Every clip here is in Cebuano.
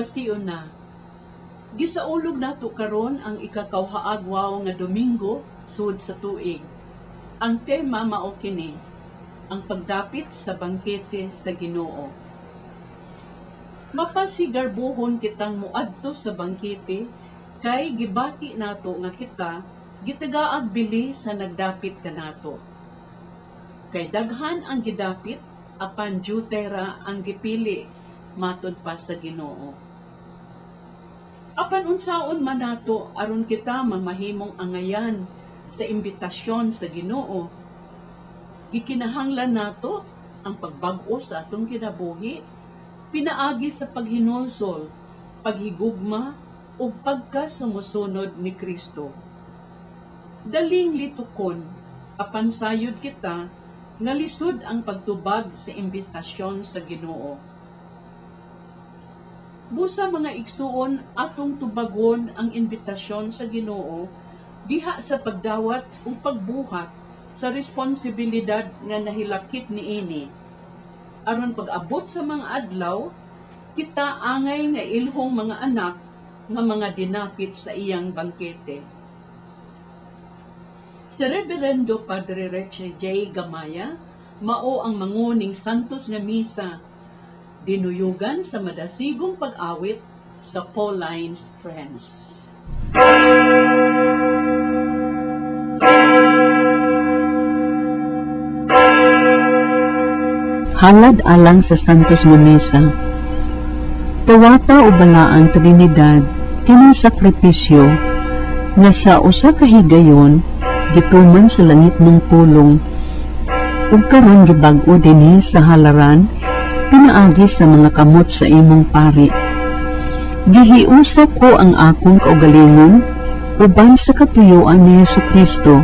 Pasion na. Gisaulog nato karon ang ikakauhaagwaw nga Domingo sud sa tuig. Ang tema mao kini, ang pagdapit sa bangkete sa Ginoo. Mapasigarbuhon kitang moadto sa bangkete kay gibati nato nga kita gitagaag bili sa nagdapit kanato. Kay daghan ang gidapit apan dyutay ra ang gipili matud pa sa Ginoo. Apan unsaon man nato aron kita mamahimong angayan sa imbitasyon sa Ginoo? Gikinahanglan nato ang pagbag-o sa atong kinabuhi pinaagi sa paghinulsol, paghigugma ug pagkasumusunod ni Kristo. Daling litukon apan sayod kita nga lisod ang pagtubag sa imbitasyon sa Ginoo. Busa mga igsuon, atong tubagon ang imbitasyon sa Ginoo diha sa pagdawat ug pagbuhat sa responsibilidad nga nahilakip niini. Aron pag-abot sa mga adlaw, kita angay nga ilhong mga anak nga mga dinapit sa iyang bangkete. Si Reverendo Padre Reche J. Gamaya mao ang manguning Santos nga Misa, dinuyugan sa madasigong pag-awit sa Pauline's Friends. Halad alang sa Santos nga Misa. Tawata o balaang Trinidad kining sakripisyo nga sa usa ka higayon gituman sa langit ng pulong ug karon gibag-o dinhi sa halaran pinaagi sa mga kamot sa imong pari. Gihiusa ko ang akong kaugalingon uban sa katuyuan ni Hesukristo,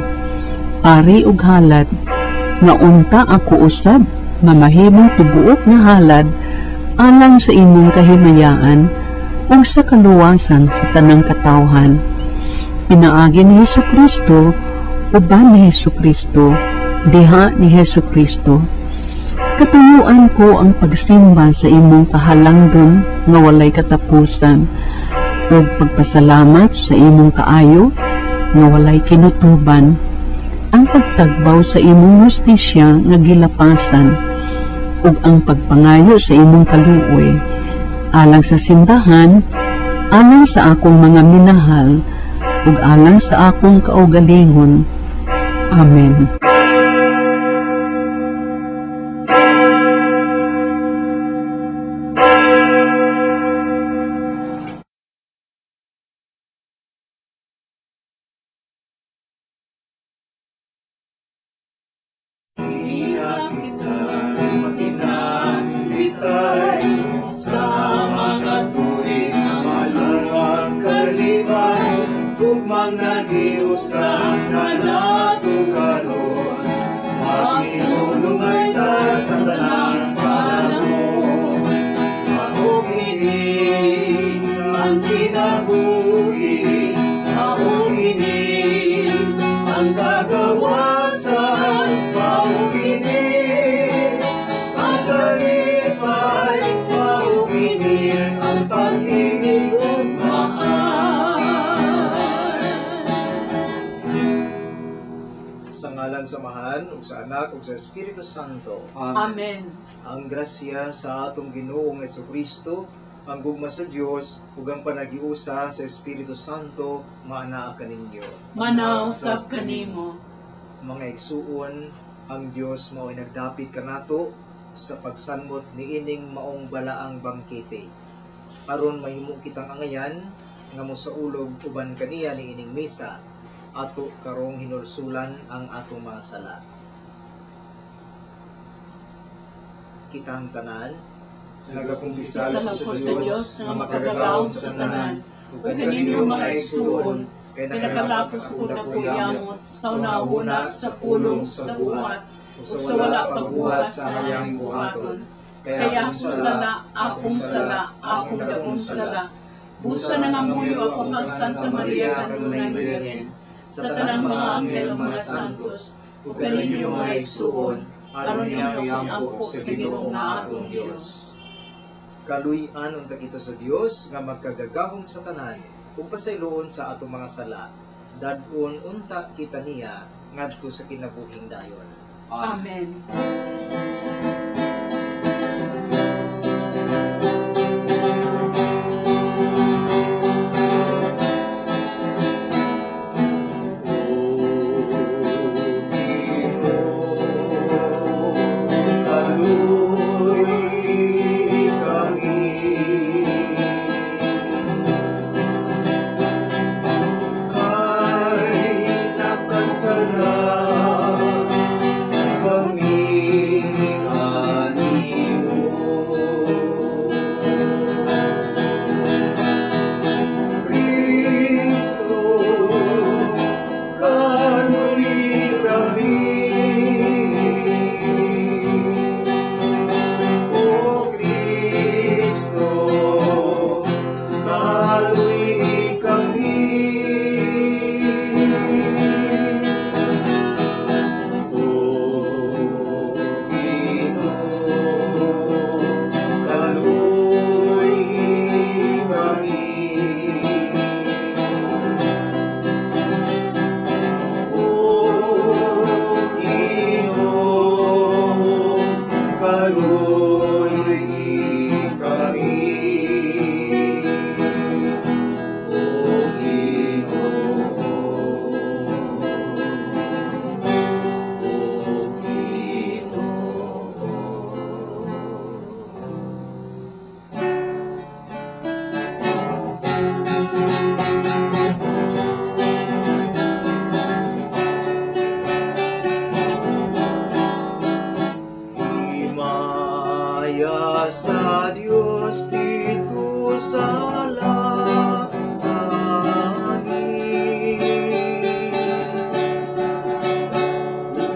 pari ug halad, nga unta ako usab mamahimong tibuok nga halad alang sa imong kahimayaan ug sa kaluwasan sa tanang katawhan. Pinaagi ni Hesukristo, uban ni Hesukristo, diha ni Hesukristo. Katuyuan ko ang pagsimba sa imong kahalangdon nga walay katapusan ug pagpasalamat sa imong kaayo nga walay kinutuban, ang pagtagbaw sa imong hustisya nga gilapasan ug ang pagpangayo sa imong kaluoy alang sa simbahan, alang sa akong mga minahal ug alang sa akong kaugalingon. Amen. Sa Espiritu Santo. Amen. Ang grasya sa atong Ginoong Hesukristo, ang gugma sa Dios ug ang panagiusa sa Espiritu Santo maanaa kaninyo. Manausab kanimo. Mga igsuon, ang Dios mao'y nagdapit kanato sa pagsanmot niining maong balaang bangkete. Aron mahimo kitang angayan nga mosaulog uban kaniya niining misa, ato karong hinulsulan ang atong mga sala. Kitang tanan, nagakumpisal ko sa Dios nga makagagahom sa tanan, ug kaninyo mga igsuon, kay nakalapos ko dakong yamot sa una-una, sa pulong, sa buhat, ug sa wala pagbuhat sa hayang buhaton. Kaya akong sala, akong sala, akong dakong sala. Busa nangamuyo ako kang Santa Maria kanunay Birhen, sa tanang mga anghel ug mga santos, ug kaninyo mga igsuon, aron niyang ampo sa Ginoo nga atong Dios. Kaluy-an unta kita sa Dios nga magkagagahom sa tanan ug pasayloon sa atong mga sala. Dad-on unta kita niya ngadto sa kinabuhing dayon. Amen. Sa Dios dito sa langit,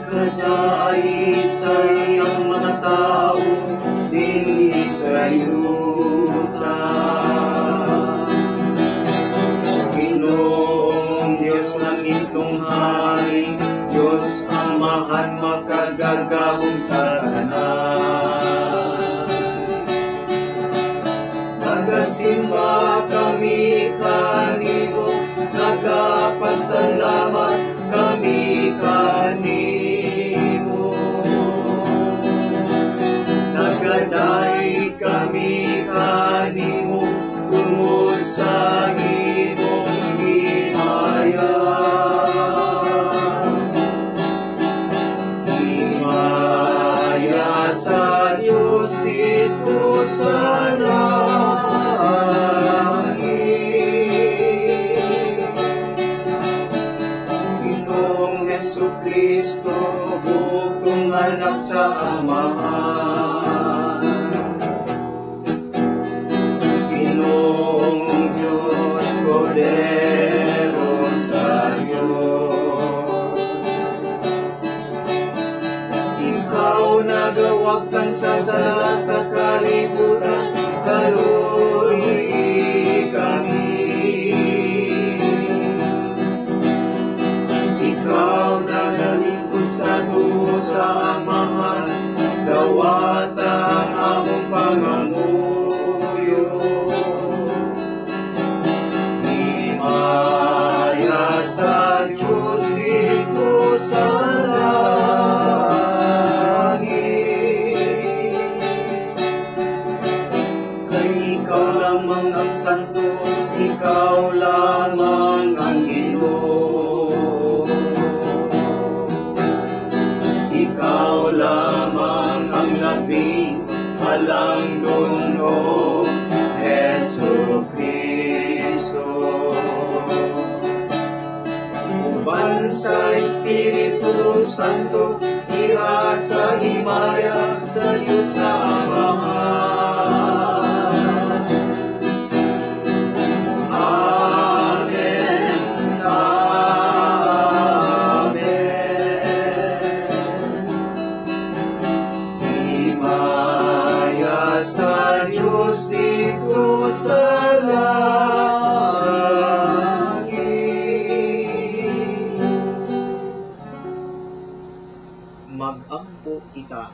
kaday sa iyang mga tao dinhi sa yuta. Ginoong Diyos langitong hari, Diyos Amahan makagagahom sa tanan. Nagasimba kami kanimo, nagapasalamat kami kanimo. Nagaday kami kanimo tungod sa imong himaya. Himaya sa Dios dito sa langit. Ginoong Hesukristo, bugtong anak sa Amahan. Ginoong Diyos, Kordero sa Diyos. Ikaw nagawagtan sa sala sa kalibutan, kaluy kami. Ikaw nagalingkod sa tuo sa Amahan, dawata ang among pangamuyo. Himaya sa Diyos dito sa langit. Kay ikaw lamang ang santos, ikaw lamang ang Ginoo. Ikaw lamang ang labing halangdon, O Hesukristo. Uban sa Espiritu Santo, ira sa himaya sa Diyos na Amahan. Amen. Amen. Himaya sa Diyos dito sa langit. Mag-ampo kita.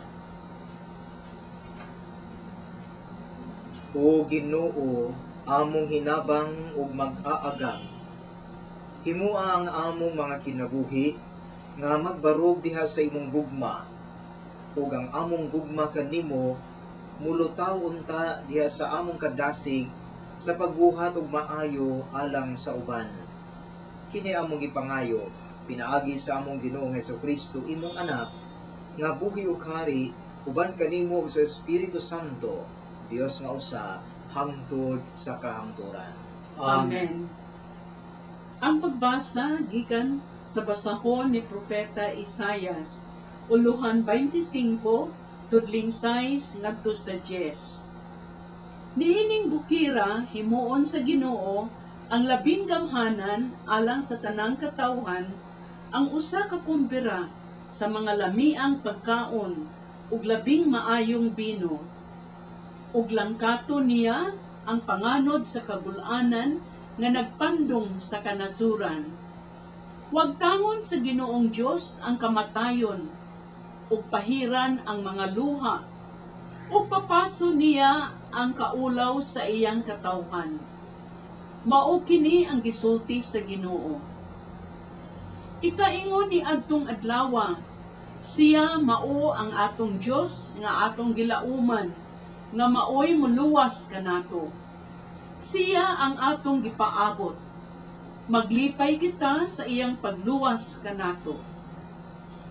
O Ginoo, among hinabang ug mag-aagak, himua ang among mga kinabuhi nga magbarog diha sa imong gugma, ug ang among gugma kanimo mulutaw unta diha sa among kadasig sa pagbuhat og maayo alang sa uban. Kini among gipangayo pinaagi sa among Ginoong Hesukristo, imong anak, nga buhi ug hari uban kanimo ug sa Espiritu Santo, Dios nga usa, hangtod sa kahangturan. Amen. Ang pagbasa gikan sa basahon ni Propeta Isayas, uluhan 25, tudling 6 ngadto sa 10. Niining bukira himuon sa Ginoo ang labing gamhanan alang sa tanang katawhan, ang usa ka kumbira sa mga lamiang pagkaon ug labing maayong bino. Ug langkato niya ang panganod sa kagul-anan nga nagpandong sa kanasuran. Wagtangon sa Ginoong Dios ang kamatayon, ug pahiran ang mga luha, ug papaso niya ang kaulaw sa iyang katawhan. Mao kini ang gisulti sa Ginoo. Ikaingon ni adtong adlawa, siya mao ang atong Dios nga atong gilauman, nga maoy moluwas kanato. Siya ang atong gipaabot. Maglipay kita sa iyang pagluwas kanato.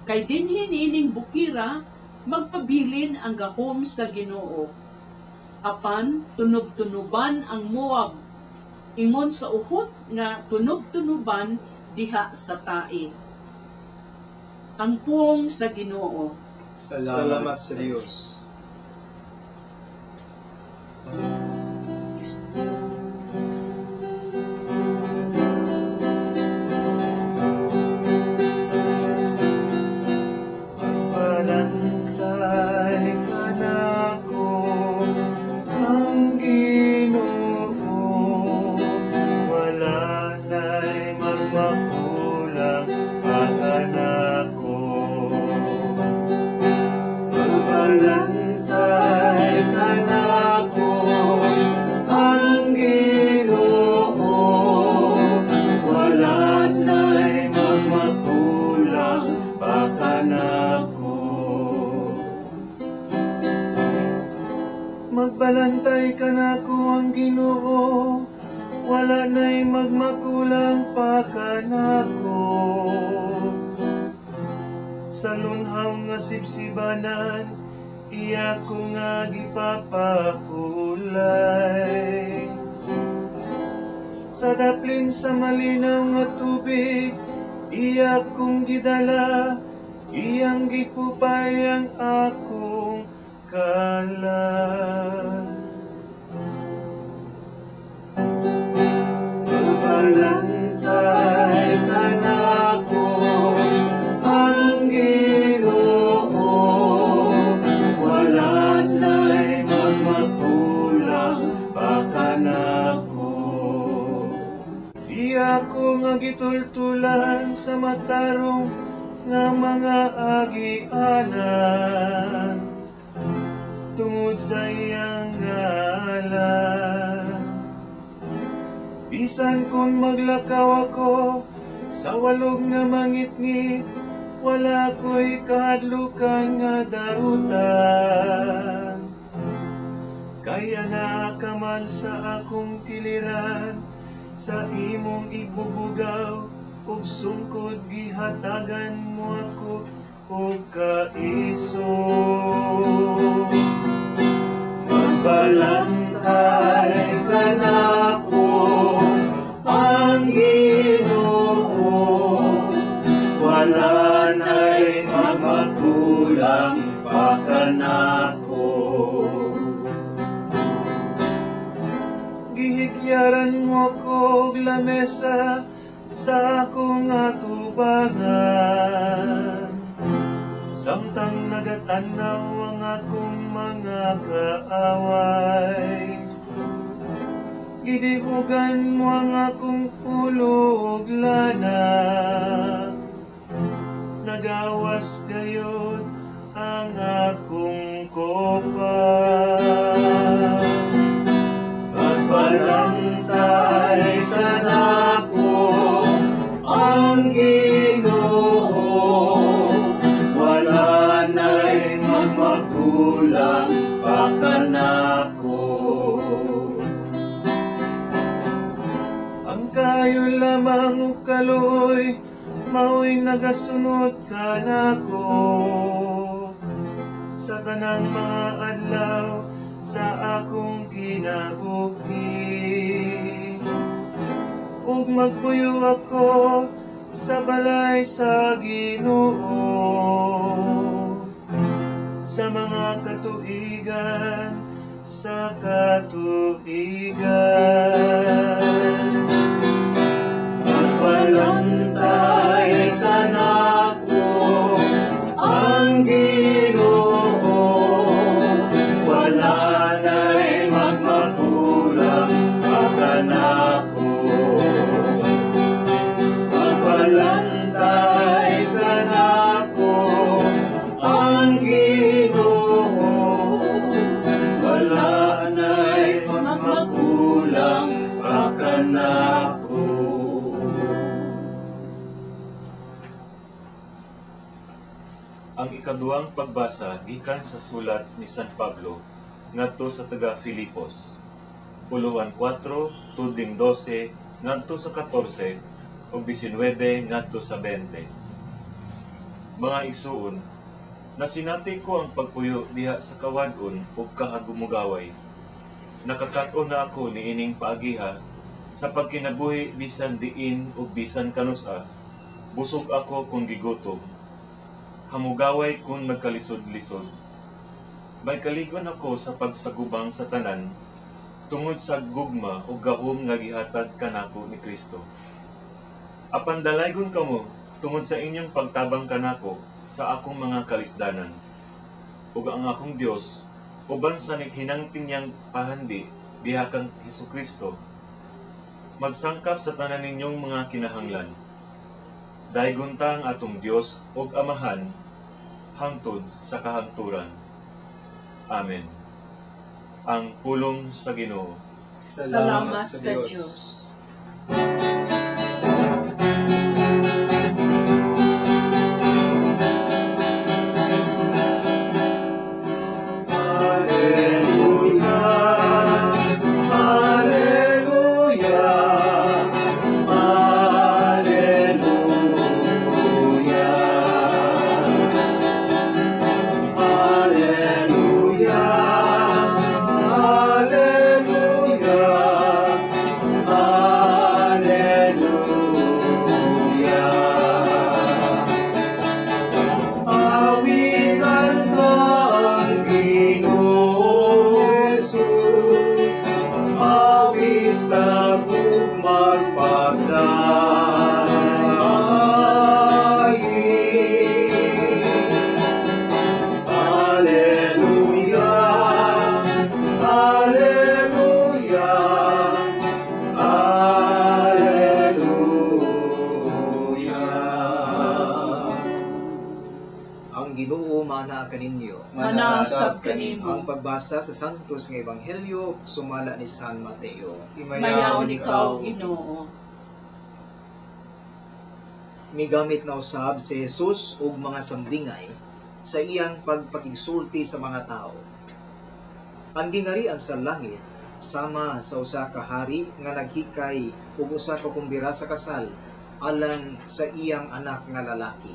Kay dinhi niining bukira magpabilin ang gahom sa Ginoo. Apan tunob-tunoban ang Moab, ingon sa uhot nga tunob-tunoban diha sa tae. Ang puong sa Ginoo. Salamat sa Dios. Magbalantay kanako ang Ginoo, wala na'y magmakulang pa kanako. Magbalantay kanako ang Ginoo, wala na'y magmakulang pa kanako. Magbalantay kanako ang Ginoo, wala na'y magmakulang pa kanako. Sa lunhaw nga sibsibanan, iya ko nga gipapahulay. Sa daplin sa malinaw nga tubig, iya kong gidala, iyang gipupay ang akong kalat. Magbalantay kanako ang Ginoo, wala na'y magmakulang pa kanako. Iya ko nga gitultulan sa matarong nga mga agianan, tungod sa iyang ngalan. Bisan kung maglakaw ako sa walog nga mangitngit, wala ko'y kahadlukan nga darutan. Kaya naa ka man sa akong kiliran, sa imong ibubugaw ug sungkod gihatagan mo ako og kaisog. Magbalantay kanako ang Ginoo, wala na'y magmakulang pa kanako. Gihigyaran mo ako og lamesa sa akong atubangan, samtang nagatanaw ang akong mga kaaway. Gidihugan mo ang akong ulo ug lana, nagawas gayod ang akong kopa. Kaayo lamang ug kaluoy mao'y nagasunod kanako sa tanang mga adlaw sa akong kinabuhi, ug magpuyo ako sa balay sa Ginoo sa mga katuigan, sa katuigan. Magpalantay kanako ang Ginoo, wala na'y magmakulang kanako. Magpalantay kanako ang Ginoo, wala na'y magmakulang kanako. Ang ikaduhang pagbasa gikan sa sulat ni San Pablo ngadto sa taga Filipos. Puluhan 4, tudling 12 ngadto sa 14 ug 19 ngadto sa 20. Mga igsuon, nasinati ko ang pagpuyo diha sa kawad-on ug kahagumugaway. Nakakat-on na ako niining paagiha sa pagkinabuhi bisan diin ug bisan kanusa, busog ako kung gigutom. Hamugaway kung nagkalisod-lisod. May kaligon ako sa pagsagubang sa tanan, tungod sa gugma ug gahom nga gihatag kanako ni Kristo. Apan dalaygon kamo tungod sa inyong pagtabang kanako sa akong mga kalisdanan. Ug ang akong Dios, uban sa hinangpin niyang pahandi diha kang Hesukristo, magsangkap sa tanan ninyong mga kinahanglan. Daygon ta ang atong Dios ug Amahan hangtod sa kahangturan. Amen. Ang pulong sa Ginoo. Salamat sa Diyos. Alleluia, Alleluia, Alleluia. Alleluia, Alleluia, Alleluia. Awitan ka ang Ginoong Jesus, awit sa gugmag pagdaig. Alleluia, Alleluia, Alleluia. Ang Ginoo maanaa kaninyo. Manasab kanimo. Ang pagbasa sa Santos nga Ebanghelyo sumala ni San Mateo. Mayaon ikaw, Ginoo. Migamit na usab si Jesus ug mga sambingay sa iyang pagpakigsulti sa mga tao. Ang gingarian sa langit sama sa usa ka hari nga naghikay ug usa ka kumbira sa kasal alang sa iyang anak nga lalaki.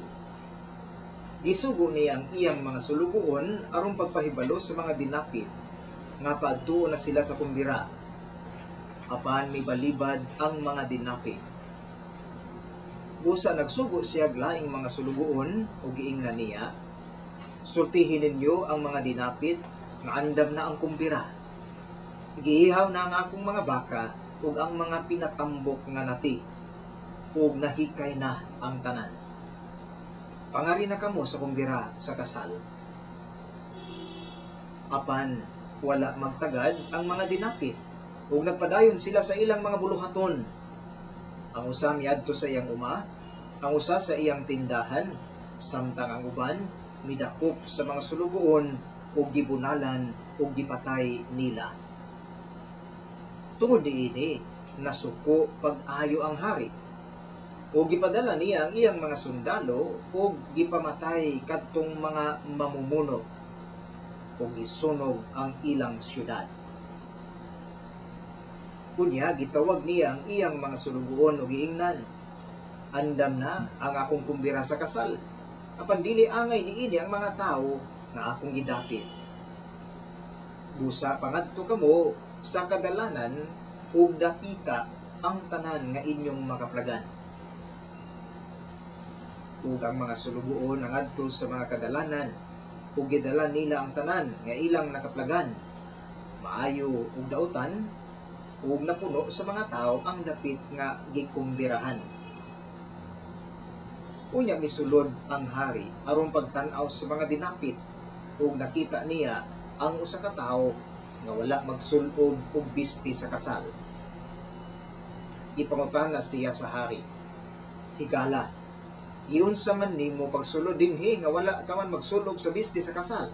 Gisugo niya ang iyang mga sulugoon aron pagpahibalo sa mga dinapit nga paadtuon na sila sa kumbira. Apan mibalibad ang mga dinapit. Busa nagsugo siya laing mga sulugoon ug giingnan niya, sultihin ninyo ang mga dinapit nga andam na ang kumbira. Giihaw na ang akong mga baka ug ang mga pinatambok nga nati, ug nahikay na ang tanan. Pangari na kamo sa kumbira sa kasal. Apan wala magtagad ang mga dinapit ug nagpadayon sila sa ilang mga buluhaton. Ang usa miadto sa iyang uma, ang usa sa iyang tindahan, samtang ang uban midakop sa mga sulugoon ug gibunalan ug gipatay nila. Tungod niini, nasuko pag-ayo ang hari. Ug gipadala niya ang iyang mga sundalo ug gipamatay kadtong mga mamumuno ug gisunog ang ilang syudad. Unya gitawag niya ang iyang mga sulugoon ug giingnan, "Andam na ang akong kumbira sa kasal, apan dili angay niini ang mga tawo nga akong gidapit. Busa pangadto kamo sa kadalanan ug dapita ang tanan nga inyong makaplagan." Ug ang mga sulugoon nangadto sa mga kadalanan ug gidala nila ang tanan nga ilang nakaplagan, maayo ug dautan, ug napuno sa mga tawo ang dapit nga gikumbirahan. Unya misulod ang hari aron pagtan-aw sa mga dinapit, ug nakita niya ang usa ka tawo nga wala magsul-ob og bisti sa kasal. Gipangutana siya sa hari, "Higala, giunsa man nimo pagsulod dinhi nga wala ka man magsulob sa bisti sa kasal?"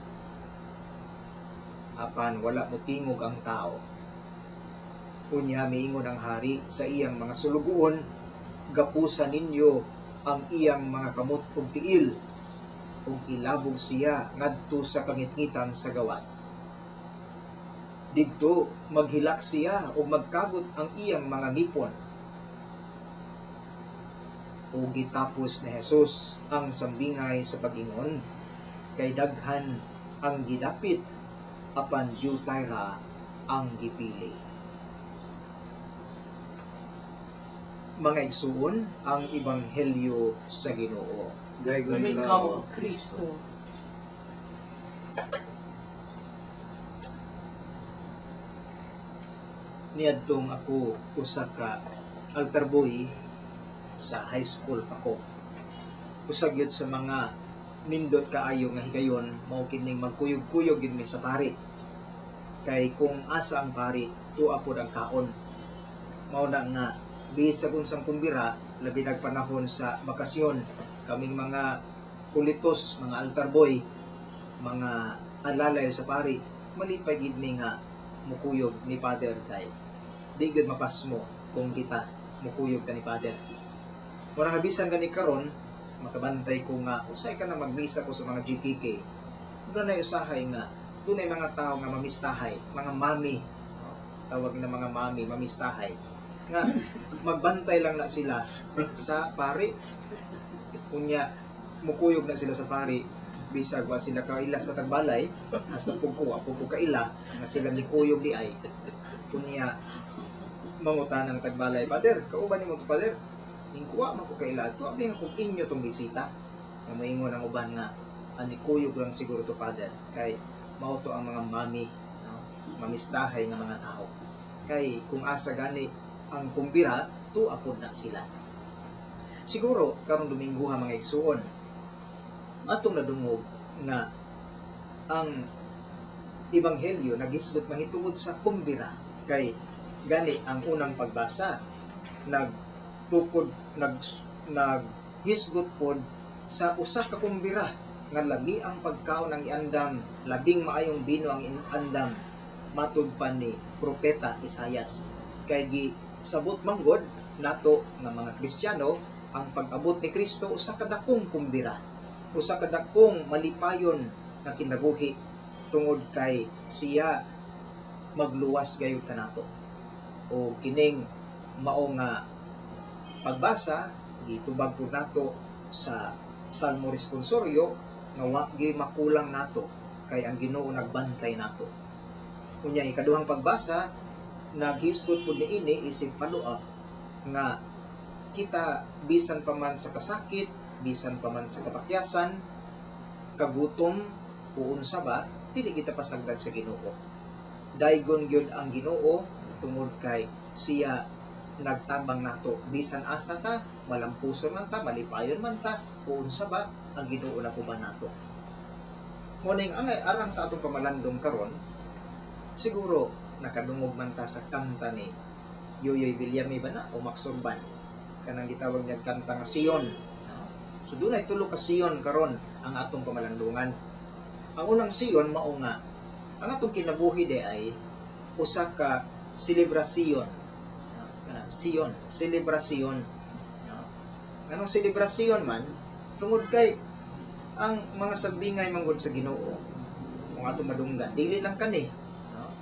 Apan wala motingog ang tao. Unya miingon ang hari sa iyang mga sulugoon, "Gapusa ninyo ang iyang mga kamot ug tiil, ug ilabog siya ngadto sa kangitngitan sa gawas. Didto maghilak siya ug magkagot ang iyang mga ngipon." Ug gitapos ni Jesus ang sambingay sa pag-ingon, "Kay daghan ang gidapit, apan diutay ra ang gipili." Mga igsuon, ang ebanghelyo sa Ginoo. Daygon Ikaw, Kristo. Niadtong ako usa ka altar boy sa high school pa ko. Usa gyud sa mga nindot kaayo nga higayon mao kining magkuyog-kuyog gyud mi sa pari. Kay kung asa ang pari, tuwa pod ang kaon. Mao na nga bisag unsang kumbira, labi nagpanahon sa bakasyon, kaming mga kulitos, mga altar boy, mga alalay sa pari, malipay gid mi nga mukuyog ni Father kay di gid mapasmo kung kita mukuyog ta ni Father. Murang bisan gani karon makabantay ko nga usay ka na magmisa ko sa mga GKK. Dunay usahay nga dunay mga tao nga mamistahay, mga mami, tawag na mga mami, mamistahay nga magbantay lang na sila sa pari. Unya mukuyog na sila sa pari bisag wa sila kaila sa tagbalay, hasta pugko wa pugko kaila nga sila nikuyog di ay. Unya mangutan ang tagbalay, "Father, kauban nimo to, Father?" "Hingkuwa man ko kaila to, abi nga kung inyo tong bisita." Nga moingon ang uban nga nikuyog lang siguro to, Father, kay mao to ang mga mami, no? Mamistahay nga mga tao. Kay kung asa gani ang kumbira, tuwa pod na sila. Siguro karong Domingo ha mga igsuon, atong nadungog nga ang ebanghelyo nagisgot mahitungod sa kumbira, kay gani ang unang pagbasa nagtukod naghisgot pod sa usa ka kumbira nga lami ang pagkaon ang iandam, labing maayong bino ang iandam, matud pa ni propeta Isayas. Kay gi sabot manggod nato nga mga Kristiyano ang pag-abot ni Kristo usa ka dakong kumbira, usa ka dakong malipayon nga kinabuhi tungod kay siya magluwas gayud kanato. O kining mao nga pagbasa gitubag pud nato sa Salmo Responsorio nga wa gyud makulang nato kay ang Ginoo nagbantay nato. Unya ikaduhang pagbasa naghisgot pud niini isip follow up nga kita bisan pa man sa kasakit, bisan pa man sa kapakyasan, kagutom o unsa ba, dili kita pasagdan sa Ginoo. Daygon gyud ang Ginoo tungod kay siya nagtabang nato bisan asa ta, malampuson man ta, malipayon man ta, o unsa ba, ang Ginoo na kuban nato. Muning ang arang sa atong pamalandong karon, siguro nakadungog man ta sa kanta ni Yoyoy Villame ba na o Max Urban, kanang gitawag niya kanta nga Sion. So dunay tulo ka Sion karon ang atong pamalandungan. Ang unang Sion mao nga ang atong kinabuhi di ay usa ka selebrasyon. Sion, selebrasyon. Anong selebrasyon man? Tungod kay ang mga sabingay manggod sa Ginoo kung atong madunggan, dili lang kani. No?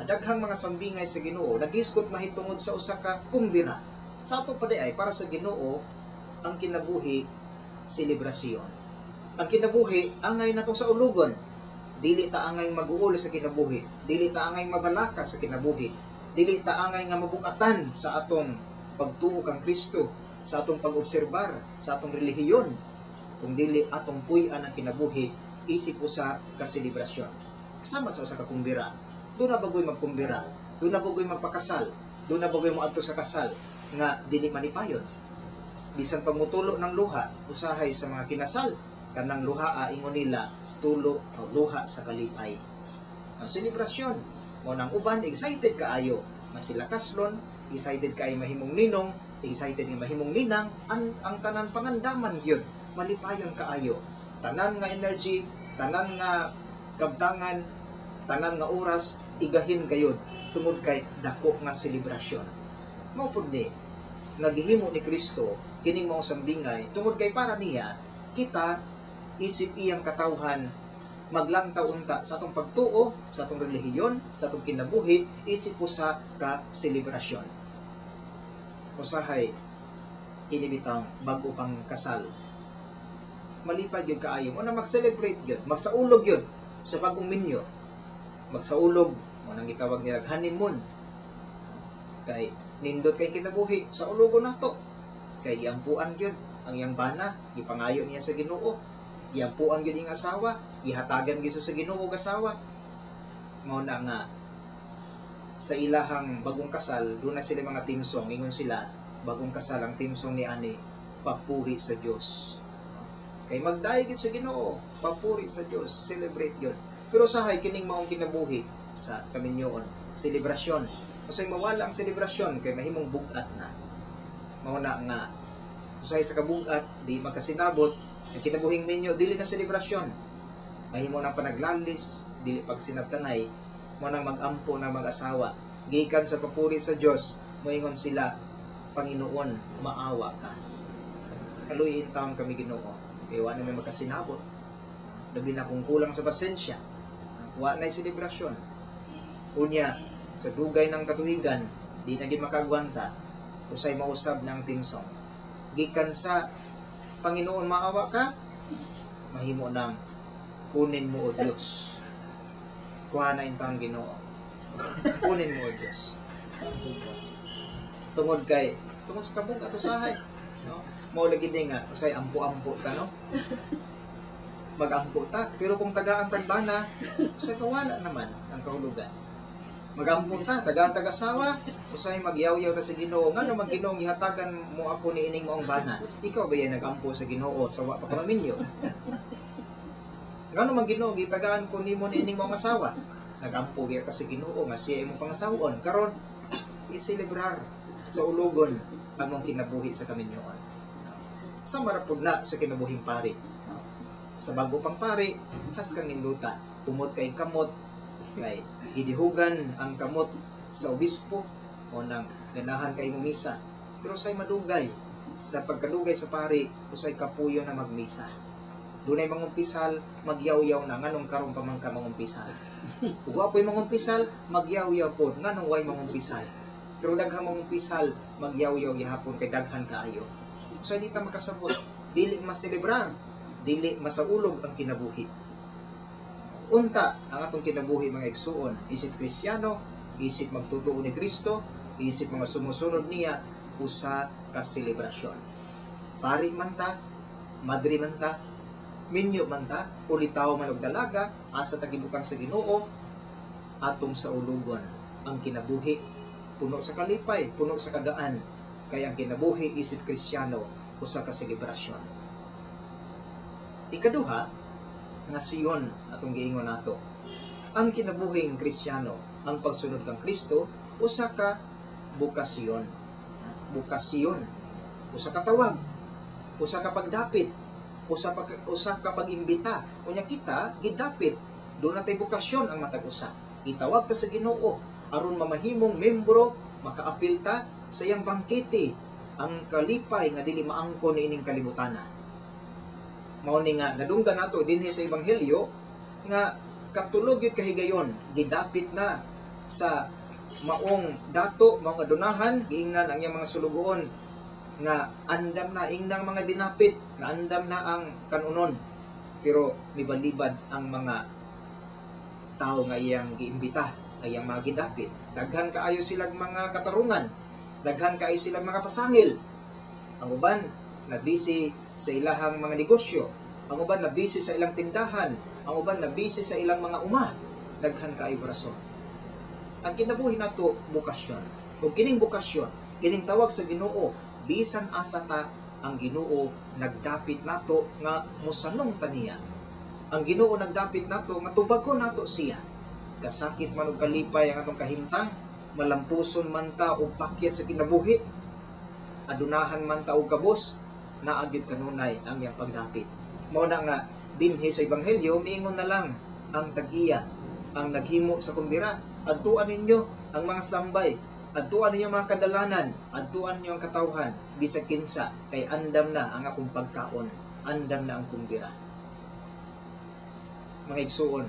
Daghang mga sambingay sa Ginoo naghisgot mahitungod sa usa ka kumbira. Sa ato pa ay para sa Ginoo ang kinabuhi selebrasyon. Ang kinabuhi angay natong saulugon. Dili ta angay mag-uol sa kinabuhi, dili ta angay mabalaka sa kinabuhi, dili ta angay nga mabukatan sa atong pagtuo kang Kristo, sa atong pag-obserbar, sa atong relihiyon, kung dili atong puy-an ang kinabuhi isip usa ka selebrasyon. Sama sa usa ka kumbira. Doon na bagoy magkumbira, doon na bagoy magpakasal, doon na bagoy moadto sa kasal nga dili manipayon. Bisan pa mutulo ng luha, usahay sa mga kinasal, kanang luha ingon nila tulo o luha sa kalipay. Ang selebrasyon, mo nang uban excited kaayo, masila kaslon, excited kaayo mahimong ninong, excited nga mahimong ninang, ang tanan pangandaman gyud, malipayon kaayo. Tanan nga energy, tanan nga kabtangan, tanan nga oras igahin gayud tungod kay dako nga selebrasyon. Mao pud ni nga gihimo ni Kristo kining mao sambingay tungod kay para niya kita isip iyang katawhan maglantaw unta sa atong pagtuo, sa atong relihiyon, sa atong kinabuhi, isip usa ka selebrasyon. Usahay kini bitang bag-o pang kasal. Malipay gyud kaayo mo na mag-celebrate gyud, magsaulog gyud sa bagong minyo. Magsaulog mo nang gitawag nila honeymoon. Kay nindot kay kinabuhi sa ulogon nato. Kay giampuan gyud ang iyang bana, gipangayo niya sa Ginoo. Giampuan gyud iyang asawa, gihatagan gyud sa Ginoo og asawa. Mao na nga sa ilahang bagong kasal, doon na sila mga team song, ingon sila, bagong kasal ang team song ni ani, papuri sa Dios. Kay magdayeg gyud sa Ginoo, papuri sa Dios, celebrate yun. Pero sahay kining maong kinabuhi sa kaminyoon, selebrasyon. Usay mawala ang selebrasyon kay mahimong bugat na. Mao na nga usahay sa kabugat di magkasinabot ang kinabuhing minyo, dili na selebrasyon. Mahimo nang panaglalis, dili pagsinabtanay, mo nang magampo na mag-asawa. Gikan sa papuri sa Dios, moingon sila, Panginoon, maawa ka. Kaluyin taon kami Ginoo. Kay wa na may magkasinabot. Labi na kung kulang sa pasensya. Wa na'y selebrasyon. Unya, sa dugay ng katuigan, di na gid makagwanta, usay mausab ng team song. Gikan sa Panginoon, maawa ka, mahimo nang kunin mo o Diyos. Kuha na intang Ginoo. Kunin mo o Diyos. Tungod kay, tungod sa kabug ato sahay. No? Mao lagi din nga, usay ampo-ampo ta, no? Mag-ampo ta. Pero kung tagaan tagbana, usay mawala naman ang kahulugan. Magampo ta, tagaan tag-asawa, usay magyawyaw ta sa Ginoo. Ngano man Ginoo gihatagan mo ako ni ining maong bana? Ikaw ba yan nagampo sa Ginoo sa wa pa ka maminyo? Ngano man Ginoo gitagaan ko nimo ni ining maong asawa? Nagampo biya ka sa Ginoo nga siya imong pangasawon. Karon iselebrar sa ulugon ang mong kinabuhi sa kaminyoon. Sa marapod na sa kinabuhing pari. Sa bago pang pari, has kang ninduta. Kumot kay kamot, kay gidihugan ang kamot sa obispo o nang ganahan kay mo misa. Pero say madugay, sa pagkadugay sa pari, usay kapuyo na magmisa. Dunay mangumpisal, magyaw-yaw na nganong karon pa man ka mangumpisal. Ug wa po'y mangumpisal, magyaw-yaw pod nganong way mangumpisal. Pero daghang mangumpisal, magyaw-yaw gihapon kay daghan kaayo. Usay di ta makasabot, dili maselebrar, dili masaulog ang kinabuhi. Unta ang atong kinabuhi mga igsuon, isip Kristiyano, isip magtutuo ni Kristo, isip mga sumusunod niya, usa ka selebrasyon. Pari man ta, madre man ta, minyo man ta, ulitaw man og dalaga, asa ta gibutang sa Ginoo, atong saulugon ang kinabuhi, puno sa kalipay, puno sa kagaan, kay ang kinabuhi isip Kristiyano usa ka selebrasyon. Ikaduha, nga siyon atong giingon nato. Ang kinabuhing Kristiyano, ang pagsunod kang Kristo, usa ka bukasyon. Bukasyon. Usa ka tawag, usa ka pagdapit, usa ka pag-imbita. Unya kita gidapit, doon natay bukasyon ang matag usa. Gitawag ta sa Ginoo aron mamahimong membro, makaapil ta sa iyang bangkete, ang kalipay nga dili maangkon niining kalibutana. Mao ni nga nadunggan nato dinhi sa ebanghelyo nga katulog gyud kahigayon gidapit na sa maong dato, maong adunahan, giingnan ang iyang mga sulugoon nga andam na ingnang mga dinapit, nga andam na ang kanunon. Pero mibalibad ang mga tao nga iyang giimbita, nga iyang mga gidapit. Daghan kaayo silang mga katarungan, daghan kaayo silang mga pasangil. Ang uban na busy sa ilahang mga negosyo, ang uban na busy sa ilang tindahan, ang uban na busy sa ilang mga uma. Daghan kaayo rason. Ang kinabuhi nato bokasyon. Ug kining bokasyon, kining tawag sa Ginoo, bisan asa ta, ang Ginoo nagdapit nato nga mosanong taniya. Ang Ginoo nagdapit nato nga tubagon nato siya. Kasakit man og kalipay ang atong kahimtang, malampuson man ta og pakyat sa kinabuhi, adunahan man ta og kabos, naa gyud kanunay ang iyang pagdapit. Mao na nga dinhi sa ebanghelyo miingon na lang ang tag-iya, ang naghimo sa kumbira, adtuan ninyo ang mga sambay, adtuan ninyo mga kadalanan, adtuan ninyo ang katawhan, bisag kinsa, kay andam na ang akong pagkaon, andam na ang kumbira. Mga igsuon,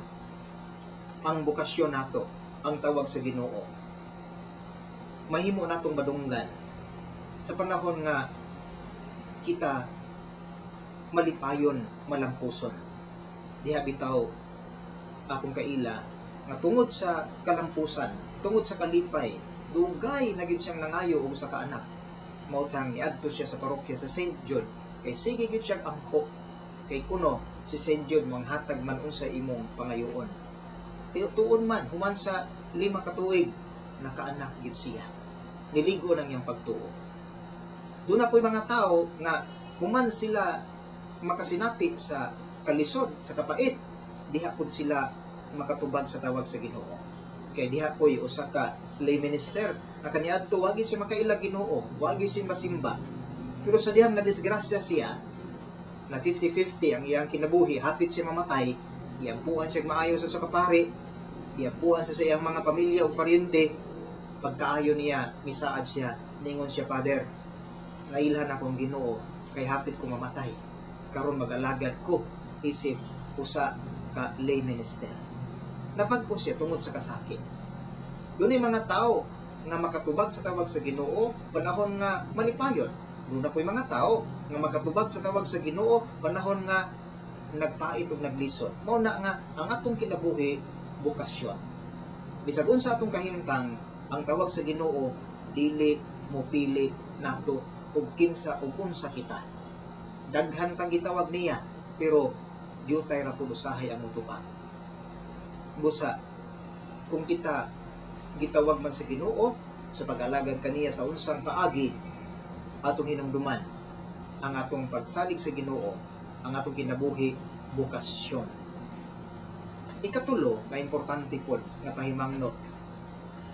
ang bokasyon nato, ang tawag sa Ginoo, mahimo natong madunggan sa panahon nga kita malipayon, malampuson. Diha bitaw akong kaila nga tungod sa kalampusan, tungod sa kalipay, dugay na gid siyang nangayo og usa ka anak. Mao tang niadto siya sa parokya sa St. Jude kay sige gid siyang ampo, kay kuno si St. Jude manghatag man unsa imong pangayoon. Tuon man human sa 5 ka tuig nakaanak gid siya. Niligo nang iyang pagtuo. Doon na po'y mga tao nga human sila makasinati sa kalisod, sa kapait, diha pud sila makatubag sa tawag sa Ginoo. Kay diha po'y usa ka lay minister nga kaniadto wagi siya makaila Ginoo, wagi siya masimba. Pero sa dihang nadisgrasya siya, na 50-50 ang iyang kinabuhi, hapit siya mamatay, iampuan siya maayo sa kapari, iampuan siya sa iyang mga pamilya o paryente. Pagkaayo niya, misaad siya, ningon siya, "Father, nailhan akong Ginoo kay hapit ko mamatay. Karon mag-alagad ko isip usa ka lay minister." Napag-o siya tungod sa kasakit. Doon ay mga tao nga makatubag sa tawag sa Ginoo panahon nga malipayon. Doon na po'y mga tao nga makatubag sa tawag sa Ginoo panahon nga nagpait ug naglisod. Mao na nga ang atong kinabuhi bokasyon. Bisag unsa atong kahimtang, ang tawag sa Ginoo dili mopili nato og kinsa ug unsa kita. Daghan tang gitawag niya, pero dyutay ra pud usahay ang motubag. Busa kung kita gitawag man sa Ginoo sa pag-alagad kaniya sa unsang paagi, atong hinumduman ang atong pagsalig sa Ginoo, ang atong kinabuhi bokasyon. Ikatulo nga importante pod nga pahimangno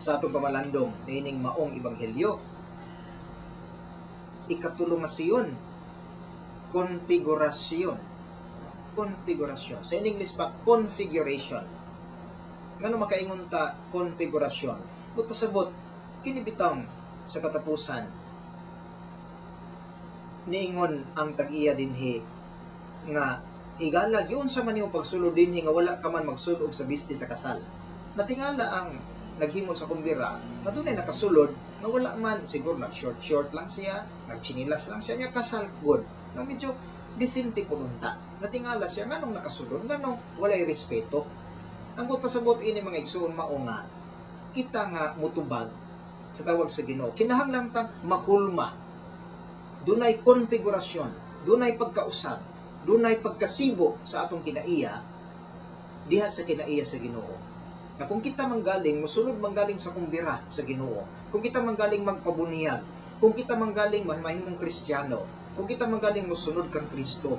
sa atong pamalandong niining maong ebanghelyo, ikatulo nga siyon, konfigurasyon. Konfigurasyon. Sa in English pa, configuration. Ngano makaingon ta konfigurasyon? But pasabot, kini bitang sa katapusan, niingon ang tag-iya dinhi nga higala giun sa man nimo pagsulod dinhi nga wala ka man magsulob sa biste sa kasal. Natingala ang naghimo sa kumbira nga dunay nakasulod nga wala man, siguro nag short short lang siya, nagchinilas lang siya, nga kasal good. Nang medyo disente po unta. Natingala siya nganong nakasulod, nganong walay respeto. Ang pasabot ini mga igsoon mao nga kita nga mutubag sa tawag sa Ginoo, kinahanglan tang mahulma. Dunay konfigurasyon, dunay pagkausab, dunay pagkasibo sa atong kinaiya diha sa kinaiya sa Ginoo. Na kung kita manggaling, mosulod manggaling sa kumbira sa Ginoo, kung kita manggaling magpabuniyag, kung kita manggaling mahimong Kristiyano, kung kita manggaling mosunod kang Kristo,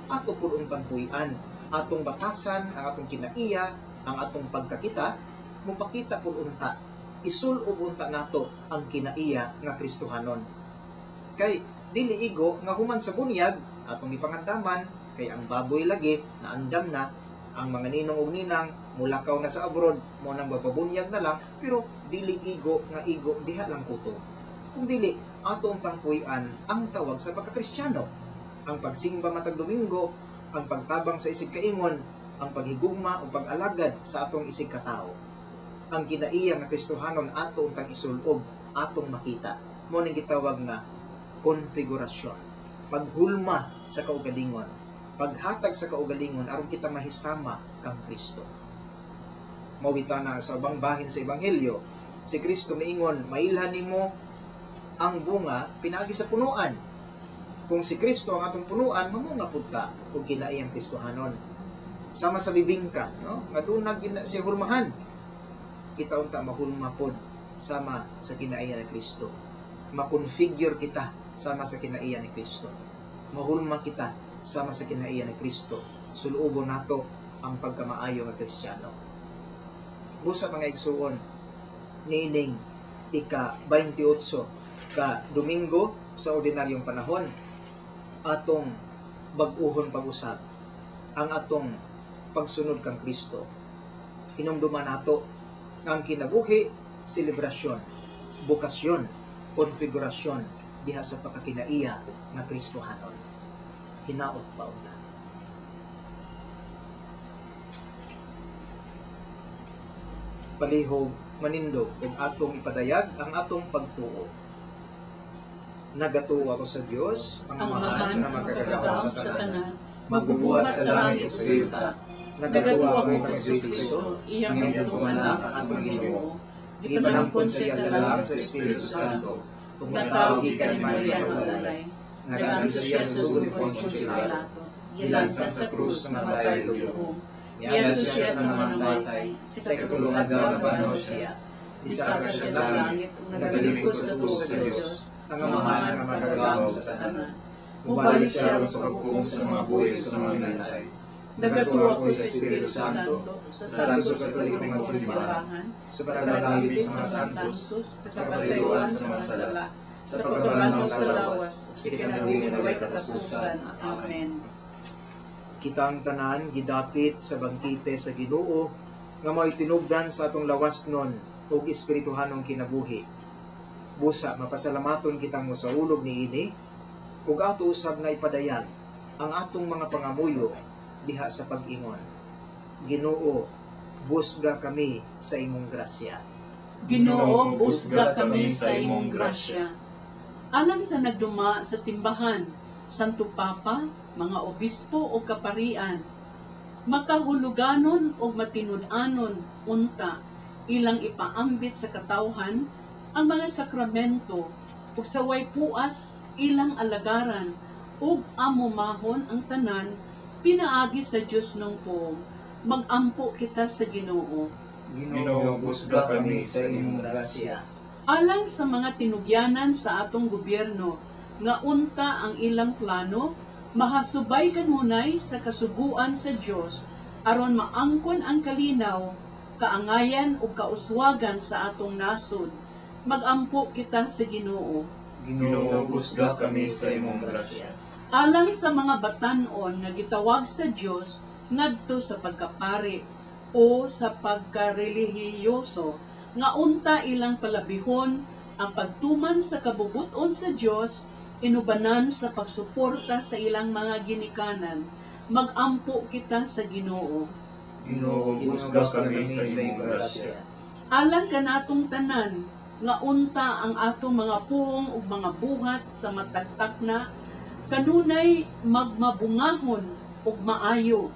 ato pud untang puy-an, atong batasan ang atong kinaiya, ang atong pagkakita, mupakita pud unta, isulob unta nato ang kinaiya nga Kristohanon. Kay dili igo nga human sa bunyag atong ipangandaman, kay ang baboy lagi naandam na, ang mga ninong ug ninang mulakaw na sa abroad, mo nang bababunyag na lang, pero dili igo nga igo diha lang kutob. Kung dili, atong tangpuy-an ang tawag sa pagkakristyano, ang pagsimba matag Domingo, ang pagtabang sa isig kaingon, ang paghigugma o pag-alagad sa atong isig katao. Ang kinaiya nga Kristohanon ato untang isulob, atong makita. Mao ning gitawag nga konfigurasyon. Paghulma sa kaugalingon, paghatag sa kaugalingon aron kita mahisama kang Kristo. Mao na sa ubang bahin sa ebanghelyo, si Kristo miingon, mailhan nimo ang bunga pinaagi sa punuan. Kung si Kristo ang atong punuan, mamunga pud ta og kinaiyang Kristohanon. Sama sa bibingka, no? Nga duna gina siya hulmahan. Kita unta mahulma pod sama sa kinaiya ni Kristo. Ma-configure kita sama sa kinaiya ni Kristo. Mahulma kita sama sa kinaiya ni Kristo. Sulubon nato ang pagkamaayo nga Kristiyano. Busa, mga igsuon, niining ika 28 ka Domingo sa ordinaryong panahon, atong bag-uhon pag-usab ang atong pagsunod kang Kristo. Hinumduman nato nga ang kinabuhi, selebrasyon, bokasyon, konfigurasyon diha sa pagkakinaiya nga Kristohanon. Hinaot pa unta. Palihog manindog ug atong ipadayag ang atong pagtuo. Nagatuo ako sa Dios, ang Ang Amahan Amahan nga makagagahom sa tanan, magbubuhat sa langit ug sa yuta. Nagatuo Nagatuo ako ako kang sa Jesucristo, Kristo, iyang ang iyang bugtong anak, anak, atong atong Ginoo. Ginoo. Gipanampon Gipanampon siya siya sa sa langit langit sa sa Espiritu Espiritu Santo, Santo, ug natawo natawo gikan gikan ni ni Maria Maria nga nga walay. walay. Nagaantos Nagaantos siya siya sa sa sugod ni sugod ni Poncio Poncio Pilato. Pilato. Gilansang Gilansang sa sa krus krus, nga namatay namatay lubong. lubong. Niadto Niadto siya siya sa sa mga namatay, namatay, sa sa ikatulong ikatulong adlaw adlaw nabanhaw nabanhaw siya. siya. Bisaka Bisaka siya siya sa sa langit, langit, nagalingkod nagalingkod sa sa tuo tuo sa sa Dios, Dios, ang ang Amahan Amahan nga nga makagagahom makagagahom sa sa tanan. tanan. Mubalik Mubalik siya siya aron sa paghukom sa mga buhi ug sa mga minatay. Nagatuo Nagatuo ako sa Espiritu Santo, sa sa Santo Santo Katoliko Katoliko nga nga Simbahan, Simbahan, sa sa panagdalangin panagdalangin sa sa mga mga santos, santos, sa sa kapasayloan kapasayloan sa sa mga mga sala, sala, sa sa pagkabanhaw pagkabanhaw sa sa lawas, lawas, sa sa kinabuhi kinabuhi nga nga walay way katapusan. katapusan. Amen. Amen. Kitang tanan gidapit sa bangkite sa Ginoo nga mao'y tinubdan sa atong lawas nun ug espirituhanong kinabuhi. Busa mapasalamaton kitang mosaulog niini ug ato usab nga ipadayag ang atong mga pangamuyo diha sa pag-ingon. Ginoo, busga kami sa imong grasya. Ginoo, busga kami sa imong grasya. Alang sa nagduma sa simbahan, Santo Papa, mga obispo o kaparian, makahuluganon o matinud-anon unta ilang ipaambit sa katawhan ang mga sakramento ug sa way puas ilang alagaran ug amumahon ang tanan pinaagi sa Dios ng poong. Magampo kita sa Ginoo. Ginoo, busga kami sa imong grasya. Alang sa mga tinugyanan sa atong gobyerno nga unta ang ilang plano mahasubay kanunay sa kasuguan sa Dios aron maangkon ang kalinaw, kaangayan ug kauswagan sa atong nasod. Magampo kita sa Ginoo. Ginoo, busga kami sa imong grasya. Alang sa mga batan-on nga gitawag sa Dios ngadto sa pagkapari o sa pagkarelihiyoso nga unta ilang palabihon ang pagtuman sa kabubut-on sa Dios inubanan sa pagsuporta sa ilang mga ginikanan. Magampo kita sa Ginoo. Ginoo, busga kami sa imong grasya. Alang kanatong tanan nga unta ang atong mga puong ug mga buhat sa matagtak na kanunay magmabungahon ug maayo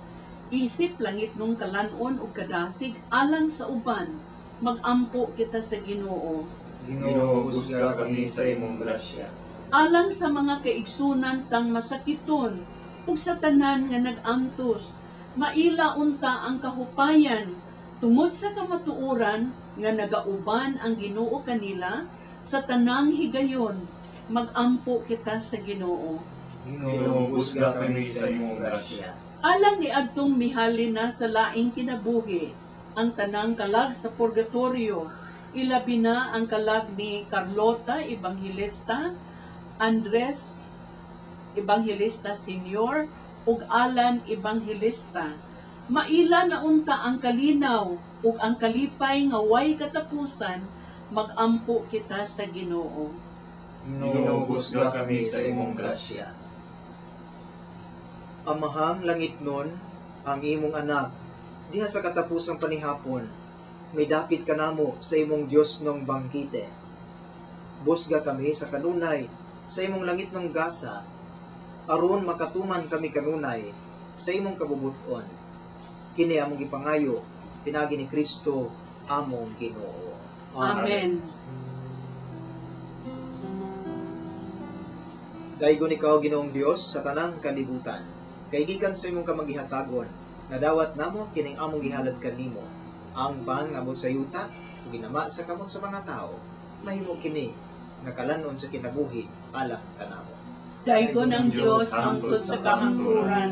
isip langit nung kalan-on ug kadasig alang sa uban. Magampo kita sa Ginoo. Ginoo, busga kami sa imong grasya. Alang sa mga kaigsunan tang masakiton ug sa tanan nga nag-antos, maila unta ang kahupayan tungod sa kamatuoran nga nagauban ang Ginoo kanila sa tanang higayon. Magampo kita sa Ginoo. Ginoo, busga kami sa imong grasya. Alang ni adtong mihali na sa laing kinabuhi ang tanang kalag sa purgatorio, ilabi na ang kalag ni Carlota Evangelista, Andres Evangelista Senior ug Alan Evangelista. Maila na unta ang kalinaw ug ang kalipay nga way katapusan. Magampo kita sa Ginoo. Ginoo, busga kami sa imong grasya. Amahang langit nun, ang imong anak, diha sa katapusang panihapon, Midapit kanamo sa imong Dios nong bangkite. Busga kami sa kanunay sa imong langit nong gasa, aron makatuman kami kanunay sa imong kabubuton. Kini among gipangayo pinaagi ni Kristo among Ginoo. Amen. Daygon ikaw, Ginoong Dios, sa tanang kalibutan. Kay gikan sa imong kamagihatagon, nadawat namo kining among gihalad kanimo. Ang pan nga abot sa yuta ug ginama sa kamot sa mga tawo, mahimo kini nga kalanon sa kinabuhi alang kanamo. Daygon ang Dios hangtod sa kahangturan.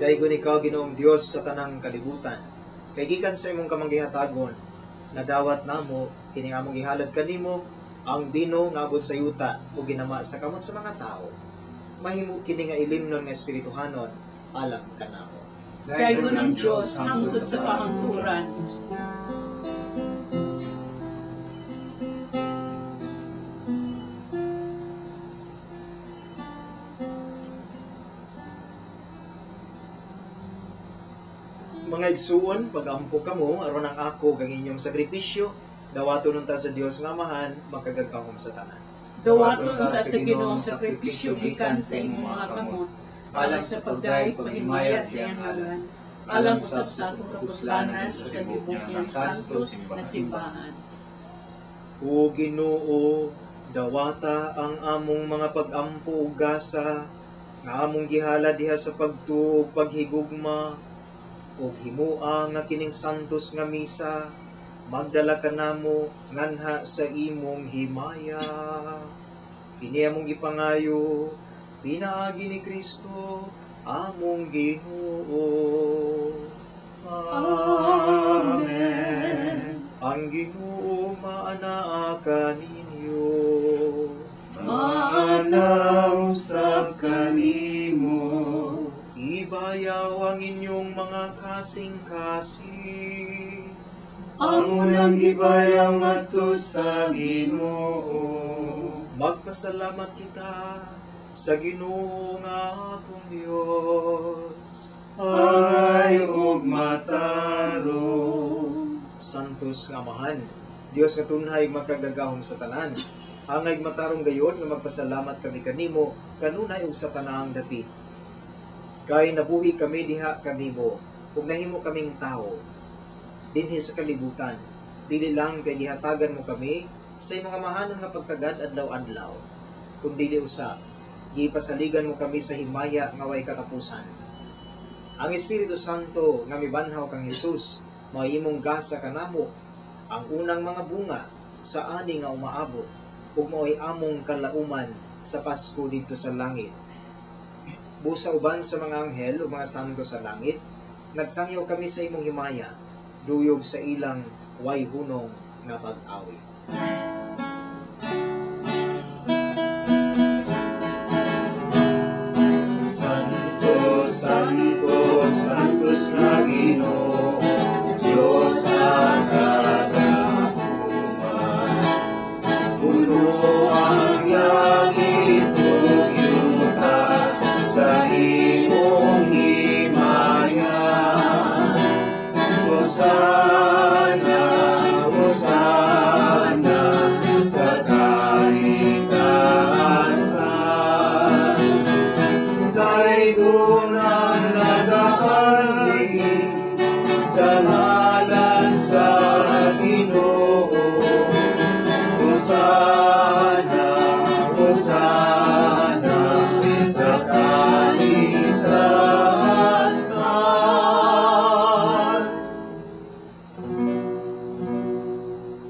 Daygon ikaw, Ginoong Dios, sa tanang kalibutan. Kay gikan sa imong kamanggihatagon, nadawat namo kining among gihalad kanimo, ang bino nga abot sa yuta ug ginama sa kamot sa mga tawo. Mahimo kini nga ilimnon nga espirituhanon alang kanamo. Daygon ang Dios hangtod sa kahangturan. Mga igsuon, pagampo kamo aron ang ako kang inyong sakripisyo, dawaton unta sa Dios nga Amahan, makagagahom sa tanan. Dawaton unta sa Ginoo ang sakripisyo gikan sa imong mga kamot, alang sa pagdayeg paghimaya sa iyang ngalan, alang usab sa atong kapuslanan sa tibok niyang santos na simbahan. O Ginoo, dawata ang among mga pagampo ug gasa, nga among gihalad diha sa pagtuo ug paghigugma, ug himua nga kining santos nga misa, magdala kanamo nganha sa imong himaya. Kini among gipangayo, pinaagi ni Kristo among Ginoo. Amen. Ang Ginoo maanaa kaninyo. Maana usab kanimo. Ibayaw ang inyong mga kasing-kasing. Amo nang gibayaw ngadto sa Ginoo. Magpasalamat kita sa Ginoo nga atong Dios. Ay ug matarong. Santos nga Amahan, Dios nga tunhay makagagahom sa tanan. Angay matarong gayon nga magpasalamat kami kanimo kanunay ug sa tanang dapit. Kay nabuhi kami diha kanimo ug nahimo kaming tawo dinhi sa kalibutan. Dili lang kay gihatagan mo kami sa imong amahanon nga pagtagad adlaw-adlaw, kun dili usa gipasaligan mo kami sa himaya nga way katapusan. Ang Espiritu Santo nga mibanhaw kang Hesus mao imong gasa kanamo ang unang mga bunga sa ani nga umaabot ug mao'y among kalauman sa Pasko didto sa langit. Busa uban sa mga anghel ug mga santo sa langit, nagsangyaw kami sa imong himaya, duyog sa ilang way hunong nga pag-awit. Santo, Santo, Santos na Ginoo, Dios ang kagahuman. Puno ang langit ug yuta sa imong himaya. Hosana, Hosana sa kaitaasan. Daygon ang nagaanhi sa ngalan sa Ginoo. Hosana, Hosana sa kaitaasan.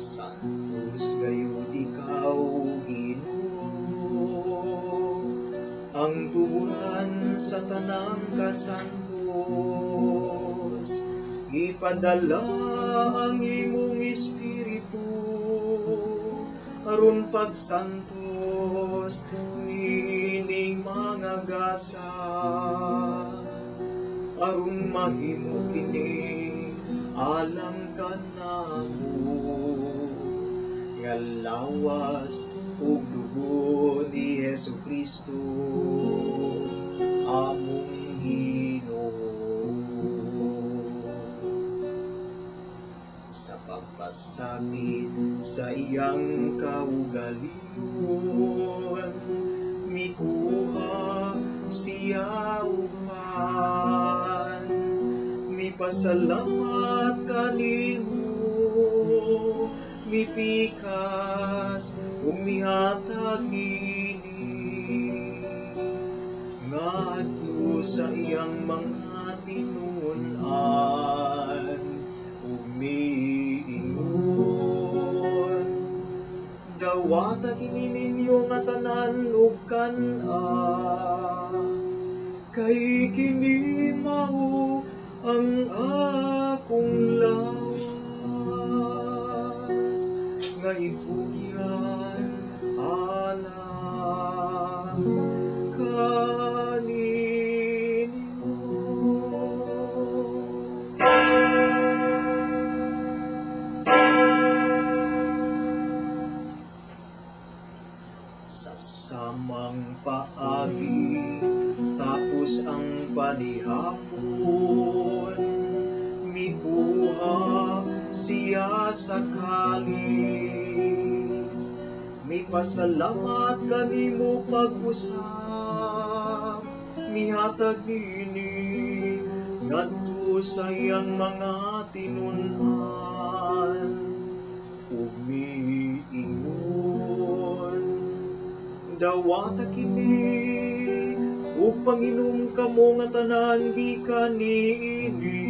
Santos gayud ikaw, Ginoo, ang tuburan sa tanang kasantos. Ipadala ang imong espiritu aron pagsantos niining mga gasa, aron mahimo kini alang kanamo nga lawas ug dugo ni Hesukristo among Ginoo. Sa pagpasakit sa iyang kaugalingon, mikuha siya upan mipasalamat kanimo, mipikas ug mihatag niini ngadto sa iyang mga tinun-an ug miingon, dawata kini ninyo nga tanan ug kan-a, kay kini mao ang akong lawas nga itugyan alang kaninyo. Sa samang paagi tapos ang panihapon, mikuha siya sa kalis, mipasalamat kanimo pag-usap, mihatag nini ngadto sa iyang mga tinun-an ug miingon, dawata kini ug panginom kamo nga tanan gikan niini,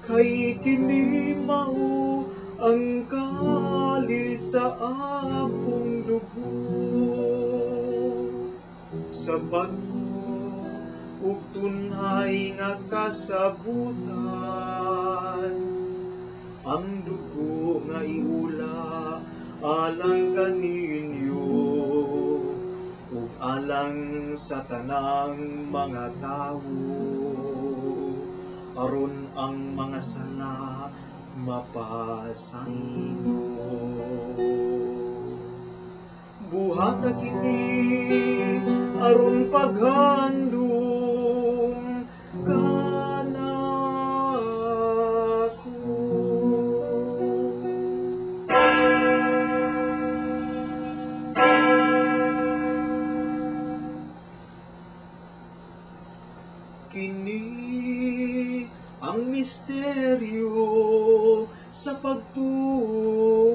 kay kini mao ang kalis sa akong dugo sa bag-o ug tunhay nga kasabutan, ang dugo nga iula alang kaninyo ug alang sa tanang mga tawo, aron ang mga sala mapasaylo. Buhata kini aron paghandom kanako. Kini ang misteryo sa pagtuo.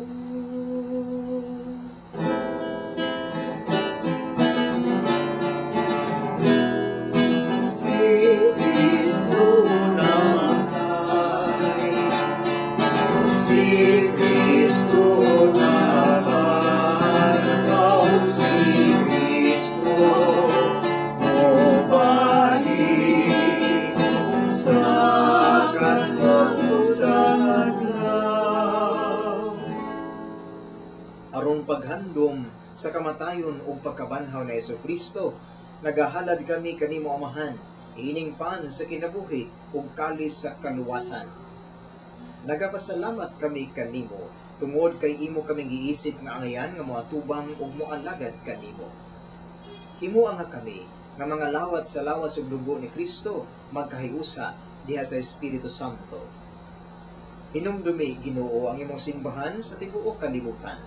Si Kristo namatay, si Kristo nabantaw, si Kristo mobalik sa katapusang adlaw. Aron paghandom sa kamatayon ug pagkabanhaw ni Hesukristo, nagahalad kami kanimo Amahan, ining pan sa kinabuhi ug kalis sa kaluwasan. Nagapasalamat kami kanimo tungod kay imo kaming giisip nga angayan nga moatubang ug moalagad kanimo. Himoa nga kami nga mga lawat sa lawas ug dugo ni Kristo magkahiusa diha sa Espiritu Santo. Hinumdumi, Ginoo, ang imong simbahan sa tibuok kalibutan.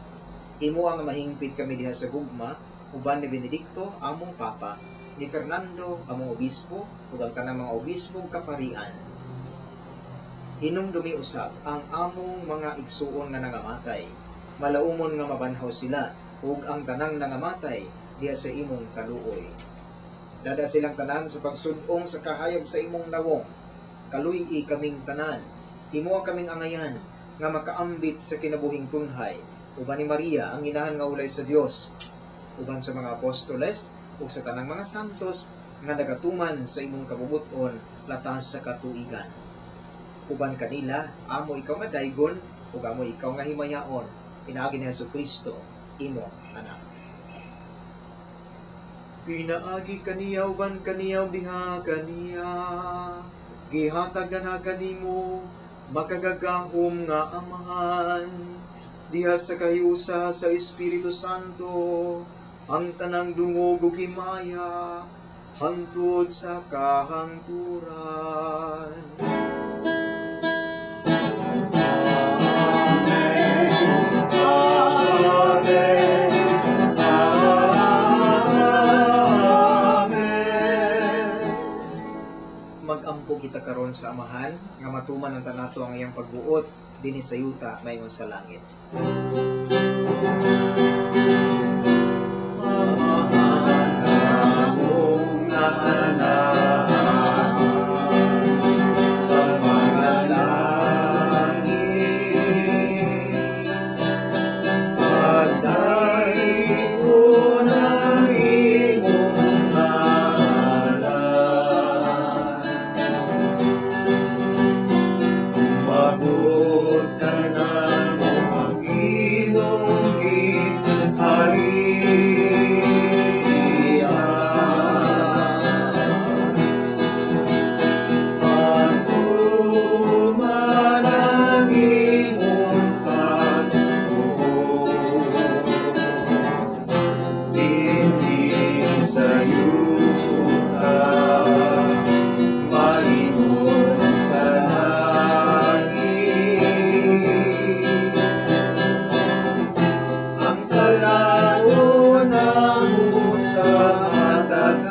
Himoa nga mahingpit kami diha sa gugma uban ni Benedicto among Papa, ni Fernando among obispo ug ang tanang mga obispo ug kaparian. Hinumdumi usab ang among mga igsuon nga nangamatay, malaumon nga mabanhaw sila ug ang tanang nangamatay diha sa imong kaluoy. Dada silang tanan sa pagsud-ong sa kahayag sa imong nawong. Kaluy-i kaming tanan, himoa kaming angayan nga makaambit sa kinabuhing tunhay, uban ni Maria ang inahan nga ulay sa Dios, uban sa mga apostoles ug sa tanang mga santos nga nagatuman sa imong kabubut-on latas sa katuigan. Uban kanila amo ikaw nga daygon ug amo ikaw nga himayaon pinaagi ni Hesukristo imong anak. Pinaagi kaniya uban kaniya diha kaniya gihatag na kanimo makagagahom nga Amahan diha sa kahiusa sa Espiritu Santo ang tanang dungog ug himaya hangtod sa kahangturan. Amen. Amen. Amen. Magampo kita karon sa Amahan nga matuman ang tanato ang iyang pagbuot dinhi sa yuta maingon sa langit. Amahan among nga anak sa mga langit, pagdaygon ang imong ngalan, umabot kanamo ang imong gingharian. Matuman ang imong pagbuot dinhi sa yuta maingon sa langit. Ang kalaon namo sa matag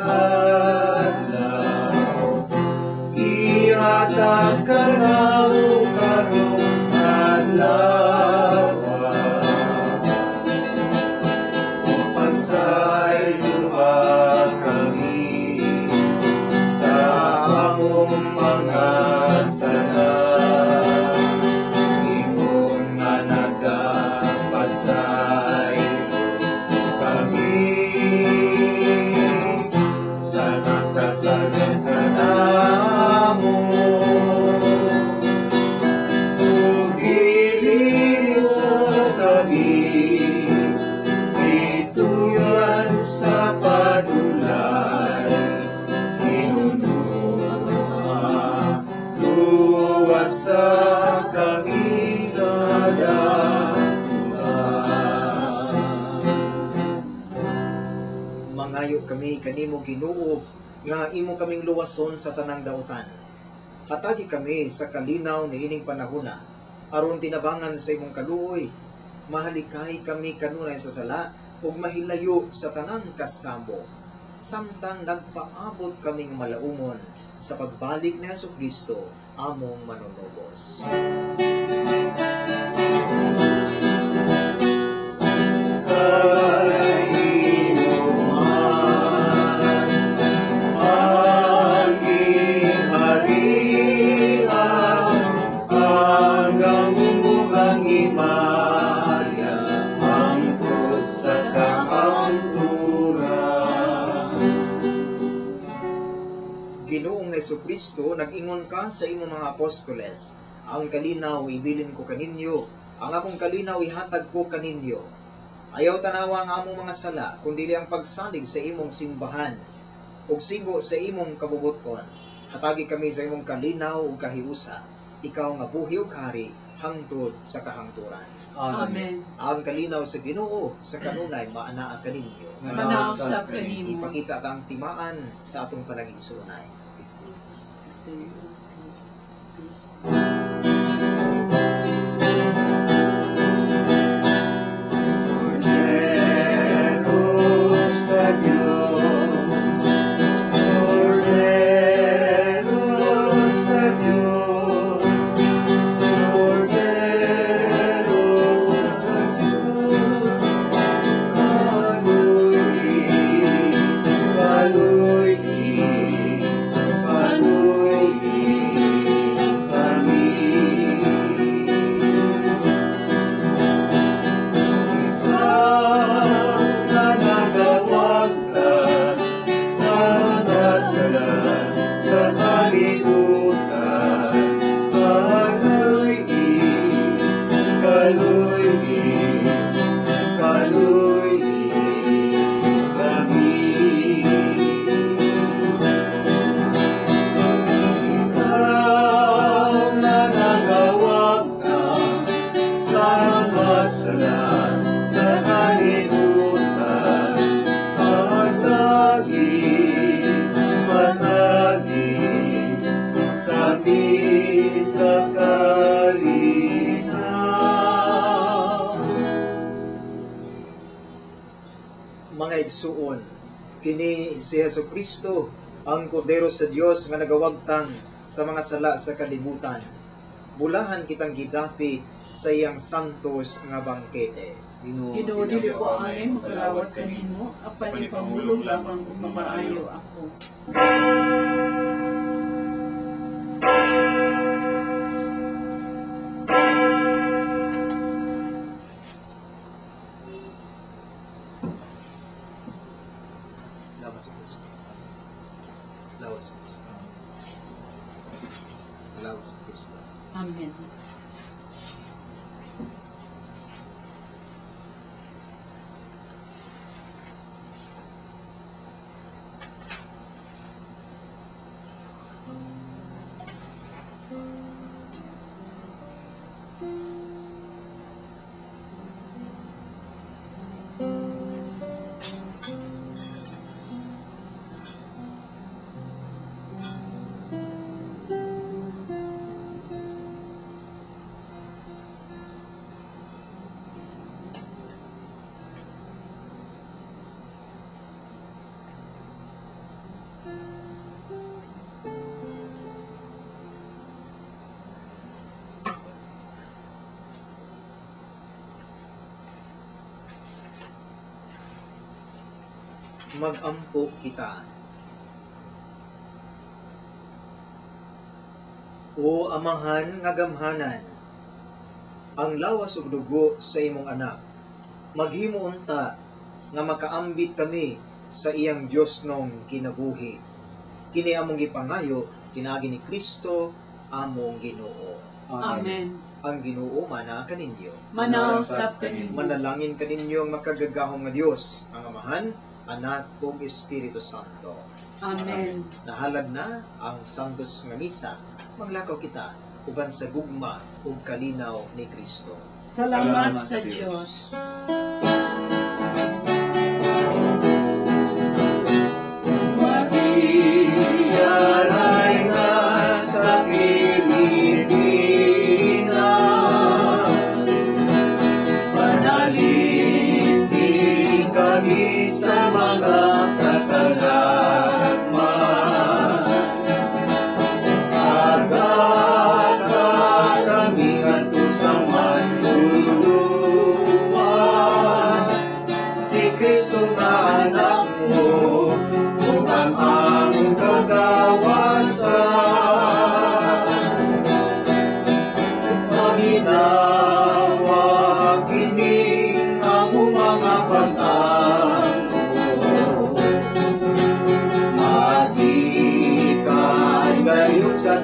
adlaw ihatag kanamo karong adlaw. Pasayloa kami sa among mga sala, ingon nga nagapasaylo kami sa nakasala kanamo. Ug dili mo kami itugyan sa padulay, hinunoa luwasa kami sa dakuan. Mangayo kami kanimo, Ginoo, nga imo kaming luwason sa tanang dautan. Hatagi kami sa kalinaw niining panahona aron tinabangan sa imong kaluoy mahalikay kami kanunay sa sala ug mahilayo sa tanang kasamo, samtang nagpaabot kaming malaumon sa pagbalik ni Hesukristo among manunubos. Kay imo man ang gingharian, ang gahom ug ang himaya hangtod sa kahangturan. Ginoong Hesukristo, nag-ingon ka sa imong mga apostoles, "Ang kalinaw ibilin ko kaninyo, ang akong kalinaw ihatag ko kaninyo. Ayaw tanawa ang among mga sala, kundi ang pagsalig sa imong simbahan, ug sibo sa imong kabubuton. Hatagi kami sa imong kalinaw ug kahiusa, ikaw nga buhi ug hari hangtod sa kahangturan." Amen. Ang kalinaw sa Ginoo sa kanunay maanaa kaninyo. Manaog sab kanimo. Ipakita ang timaan sa atong panagigsuonay. Peace. Peace. Kordero sa Diyos, Kordero sa Diyos, Kordero sa Diyos, kaluy-i, kaluy-i, kaluy-i kami. igsuon, kini si Hesus Kristo, ang Kordero sa Dios nga nagawagtang sa mga sala sa kalibutan. Bulahan kitang gidapit sa iyang santos nga bangkete. Ginoo, Ginoo, dili ko angay makalawat kanimo, apan ipahulog lamang ug mamaayo ako. Lawas sa Kristo. Lawas sa Kristo. Lawas sa Kristo. Amen. Magampo kita. O Amahan nga gamhanan, ang lawas ug dugo sa imong anak, maghimo unta nga makaambit kami sa iyang Diosnong kinabuhi. Kini among gipangayo kinaagi ni Kristo among Ginoo. Amen. Ang Ginoo mana kaninyo. Manaw sab kaninyo. Manalangin kaninyo ang makagagahom nga Dios, ang Amahan, Anak ug Espiritu Santo. Amen. Nahalad na ang Santos nga Misa. Manglakaw kita uban sa gugma ug kalinaw ni Kristo. Salamat sa Diyos. Maria, Reyna sa Pilipinas, panalipin kami sa mga katalagman. Agaka kami ngadto sa manluluwas, si Kristo nga anak mo, ug ang among kagawasan. Paminawa kining among mga pag-ampo, magikan gayon sa